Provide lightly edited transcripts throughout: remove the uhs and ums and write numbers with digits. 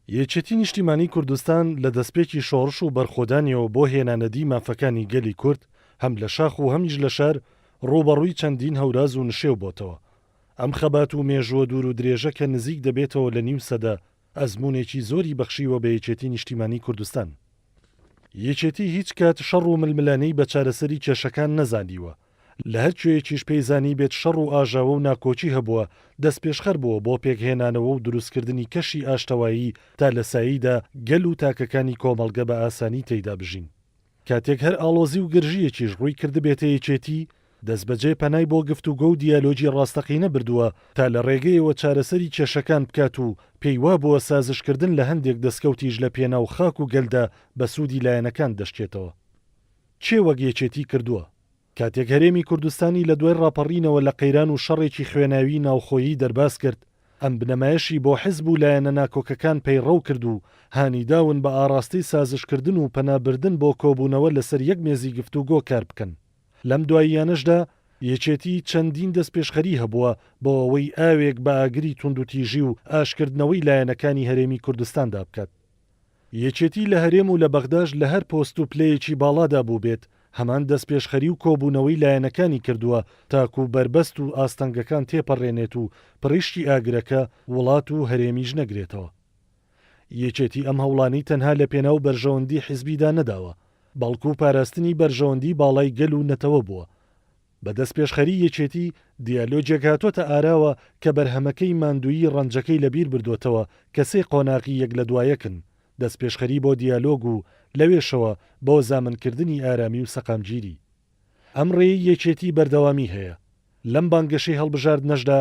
یەکێتی نیشتیمانی کوردستان لە دەستپێکی شۆڕش و بەرخۆدانیەوە بۆ هێنانەدی مافەکانی گەلی کورد هەم لە شاخ و هەمیش لە شار ڕووبەڕووی چەندین هەوراز و نشێو بۆتەوە. ئەم خەبات و مێژووە دوور و درێژە کە نزیک دەبێتەوە لە نیو سەدە ئەزموونێکی زۆری بەخشیوە بە یەکێتی نیشتیمانی کوردستان. یەکێتی هیچ کات شەڕ و ململانێی بە چارەسەری کێشەکان نەزانیوە، لە هەر کوێیەکیش پێی زانیبێت شەڕ و ئاژاوە و ناکۆکی هەبووە، دەستپێشخەر بووە بۆ پێکهێنانەوە و دروستکردنی کەشی ئاشتەوایی تا لە سایەیدا گەل و تاکەکانی کۆمەڵگە بە ئاسانی تێیدا بژین. کاتێک هەر ئاڵۆزی و گرژییەکیش ڕووی کردبێتە یەکێتی، دەستبەجێ پەنای بۆ گفتوگۆ و دیالۆگی ڕاستەقینە بردووە تا لە ڕێگەیەوە چارەسەری کێشەکان بکات و پێی وابووە سازشکردن لە هەندێک دەستکەوتیش لە پێناو خاک و گەلدا بە سوودی لایەنەکان دەشکێتەوە. کێ وەک یەکێتی کردووە؟ کاتێک هەرێمی کوردستانی لە دوای ڕاپەڕینەوە لە قەیران و شەڕێکی خوێناویی ناوخۆیی دەرباز کرد، ئەم بنەمایەشی بۆ حزب و لایەنە ناکۆکەکان پەیڕەو کرد و هانی داون بە ئاڕاستەی سازشکردن و پەنا بردن بۆ کۆبوونەوە لەسەر یەک مێزی گفتوگۆ کار بکەن. لەم دواییانەشدا یەکێتی چەندین دەستپێشخەری هەبووە بۆ ئەوەی ئاوێک بە ئاگری توندوتیژی و ئاشکردنەوەی لایەنەکانی هەرێمی کوردستاندا بکات. یەکێتی لە هەرێم و لە بەغداش لە هەر پۆست و پلەیەکی باڵادا بووبێت، هەمان دەستپێشخەری و کۆبوونەوەی لایەنەکانی کردووە تاکو بەربەست و ئاستەنگەکان تێپەڕێنێت و پڕیشکی ئاگرەکە وڵات و هەرێمیش نەگرێتەوە. یەکێتی ئەم هەوڵانەی تەنها لە پێناو بەرژەوەندی حیزبیدا نەداوە، بەڵکو پاراستنی بەرژەوەندی باڵای گەل و نەتەوە بووە. بە دەستپێشخەری یەکێتی، دیالۆگێک هاتۆتە ئاراوە کە بەرهەمەکەی ماندوویی ڕەنجەکەی لەبیر بردۆتەوە کە سێ قۆناغی یەک لە دوایەکن، دەستپێشخەری بۆ دیالۆگ و لەوێشەوە بۆ زامنکردنی ئارامی و سەقامگیری. ئەم ڕێیەی یەکێتی بەردەوامی هەیە. لەم بانگەشەی هەڵبژاردنەشدا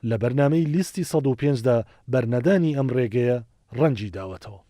لە بەرنامەی لیستی 105 دا بەرنەدانی ئەم ڕێگەیە ڕەنگی داوەتەوە.